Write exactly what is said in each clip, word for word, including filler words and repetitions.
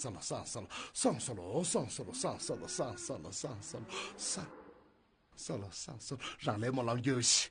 སངས་ས་ལ་སངས་ས་ལ་སངས་ས་ལ་སངས་ས་ལ་སངས་ས་ལ་སངས་ས་ལ་སངས་ས་ལ་སངས་ས་ལ་སངས་ས་ལ། རང་ལས་མོ་ལང་རྒྱུ་ཞིག་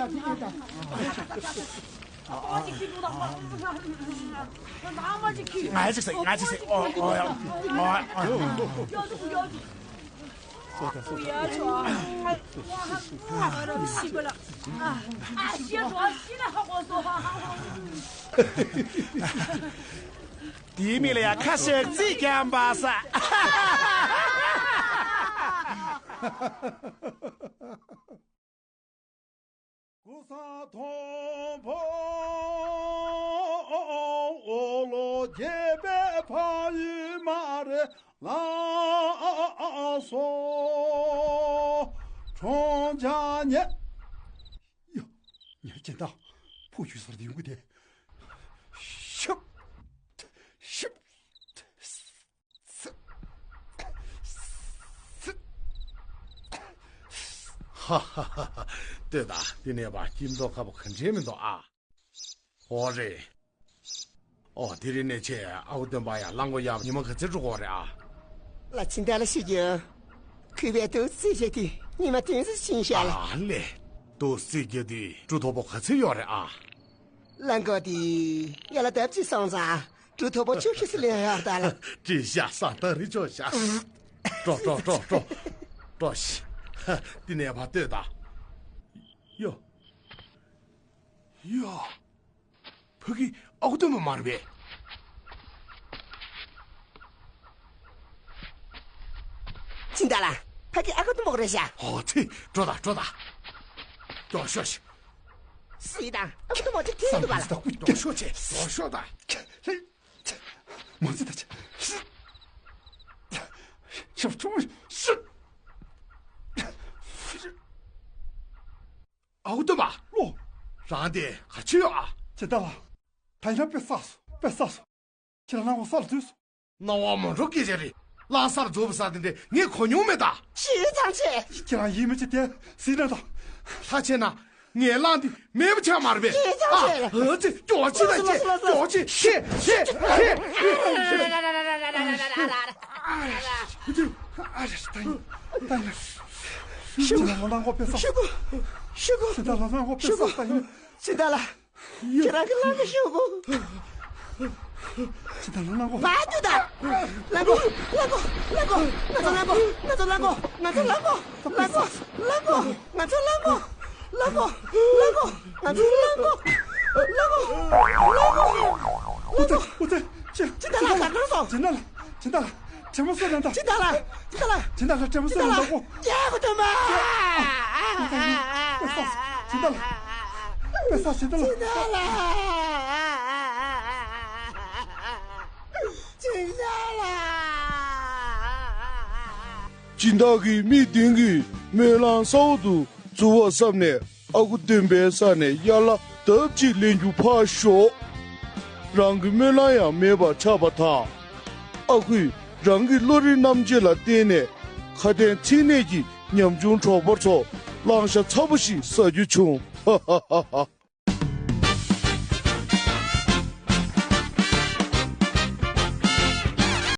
ད་ཁྱི་ཨེ་ད། ང་ཅིག་ཟེར་ང་ཅིག་ཟེར། ཨོ་ཨོ་ཨོ། དེའི་མིག་ལ་ཡང་ཁ་ཤས་རྩིས་ཀྱང་འབའ་ས། ཀུ་ས་མཐོན་པོ་ལོ་རྒྱས་པའི་ཕ་ཡུལ་མ་རེད་ལགས་སོ། གྲོང་ཆ་ཉེ། ཡ། ངས་སྦྱིན་བདག་ཕུག་ཞུ་སར་དེ་ཡོང་གི་དེ། ཤབ། ཤབ། ཧ་ཧ་ཧ་ཧ། ལྟོས་དང་། འདི་ནས་ཕར་སྐྱིད་མདོག་ཁ་པོ་ག་འདྲས་མི་འདུག་ཨ། འོ་རེད། ཨོ་དེ་རིང་ནས་ཁྱེད་ཨ་ཁུ་སྟོན་པ་ཡར་རླངས་འཁོར་གཡར་བ་ཉི་མ་ག་ཚོད་འགྲོ་དགོས་རེད་ཨ། ལགས་སྦྱིན་བདག་ལགས་ཤེས་ཀྱི་ཡོད། གུས་པས་དུག་རྫས་བཞག་དུས་ཉི་མ་བདུན་ཙམ་ཕྱིན་ཤག་ལགས། ཨ་ལས། དུག་རྫས་བརྒྱབ་དུས་གྲུ་མཐོ་པོ་ག་ཚོད་ཡོད་རེད་ཨ། རླངས་འཁོར་དེ་ཡར་ལ་ལྡབ་གཅིག་སོང་ཙང་གྲུ་མཐོ་པོ་བཅུ་བཞི་ཙམ་སླེབས་ཡོད་ད་ལགས། བྲིས་ཤག་ས་ད་རི་ཅོ་ཤག་འགྲོ་འགྲོ་འགྲོ་འགྲོ། འགྲོ་ཤི། འདི་ནས་ཕར་ལྟོས་དང་། ཡོ། ཡོ། ཕ་གི་ཨ་ཁུ་སྟོན་པ་མ་རེད་པས། སྦྱིན་བདག་ལགས། ཕ་གི་ཨ་ཁུ་སྟོན་པ་རེད་ཤག་ཨོ་ཙི། འགྲོ་དང་འགྲོ་དང་། མགྱོགས་ཤོག་ཤི། སུ་ཡིན་དང་ཨ་ཁུ་སྟོན་པ་དེ་ཐེན་འདུག་པ་ལགས། མགྱོགས་ཤོག་བྱེད། མགྱོགས་ཤོག་དང་། མ་ཙི་ད་ཆ། ཤི། ཤབ་ཆུང་ཤི། ཨ་ཁུ་སྟོན་པ། ལོ། རང་དེ་ག་ཆེ་ཡོད་ཨ། ཇི་ལྟ་ལ། ད་ཡིན་ན་དཔེ་བསགས་སོ། དཔེ་བསགས་སོ། ཁྱེད་རང་རླངས་འཁོར་ས་ལ་འཛུལ་སོང་། སྣང་བ་མ་འགྲོ་སྐད་ཆ་རེད། རླངས་ས་ལ་འཛུལ་བ་ས་དེ་འདྲས་ངས་གོ་མྱོང་མེད་ད། ཞེ་ཙང་ཆེ། ཁྱེད་རང་ཡིད་མི་ཆེས་དེ་ཟིན་ན་ད། ལྷ་ཆེ་ན་ངས་རླངས་འདི་མེད་པ་ཆགས་མ་རེད་པས། ཞེ་ཙང་ཆེ། ཨ་ཙི་མགྱོགས་ཅི་ད་ཅི་མགྱོགས་ཅི་ཤེ་ཤེ་ཤེ། ཤི་གོ་ཤི་གོ་ཤི་གོ་ཤི་གོ། སྦྱིན་བདག་ལགས། སྦྱིན་བདག་ལགས། ཁྱེད་རང་གི་རླངས་འཁོར་ཤོག་གོ། ཅི་ད་རླངས་འཁོར། བར་དུ་ད། རླངས་འཁོར། རླངས་འཁོར། རླངས་འཁོར། ང་ཚོ་རླངས་འཁོར། ང་ཚོ་རླངས་འཁོར། རླངས་འཁོར། རླངས་འཁོར། རླངས་འཁོར། ང་ཚོ་རླངས་འཁོར། རླངས་འཁོར། ང་ཚོ་རླངས་འཁོར། རླངས་འཁོར། རླངས་འཁོར། ཨོ་ཙེ། ཨོ་ཙེ། ཅི། ཅི་ད་ལ་ད་གང་སོང་། ཅི་ད་ལ། ཅི་ད་ལ། དྲན་མོ་བཟོས་ན་ད། ཅི་ད་ལ། ཅི་ད་ལ། ཅི་ད་ལ་དྲན་མོ་བཟོས་ན་ད་གོ། ཡ་གོ་ཐོན་མ། ཅི་ད་ལ། དཔེ་ས་ཅི་ད་ལ། ཅི་ད་ལ། ཅི་ད་ལ། སྦྱིན་བདག་གིས་མི་བདུན་གྱི་སྨོན་ལམ་གསར་དུ་འཛུགས་པ་བསམ་ནས། ཨ་ཁུ་སྟོན་པའི་ས་ནས་ཡར་ལ་ལྡབ་གཅིག་ལེན་རྒྱུ་ཕར་ཞོག་རང་གི་སྨོན་ལམ་ཡང་མེད་པར་ཆགས་པ་དང་། ཨ་ཁུས་རང་གི་བློ་རིག་རྣམ་དཔྱོད་ལ་བརྟེན་ནས་ཁ་དན་ཚིག་གནས་ཀྱི་ཉམ་ཆུང་གྲོགས་པོ་ཚོ་གླང་ཤ་ཚ་པོ་ཞིག་ཟ་རྒྱུ་བྱུང་། ཧ་ཧ་ཧ་ཧ།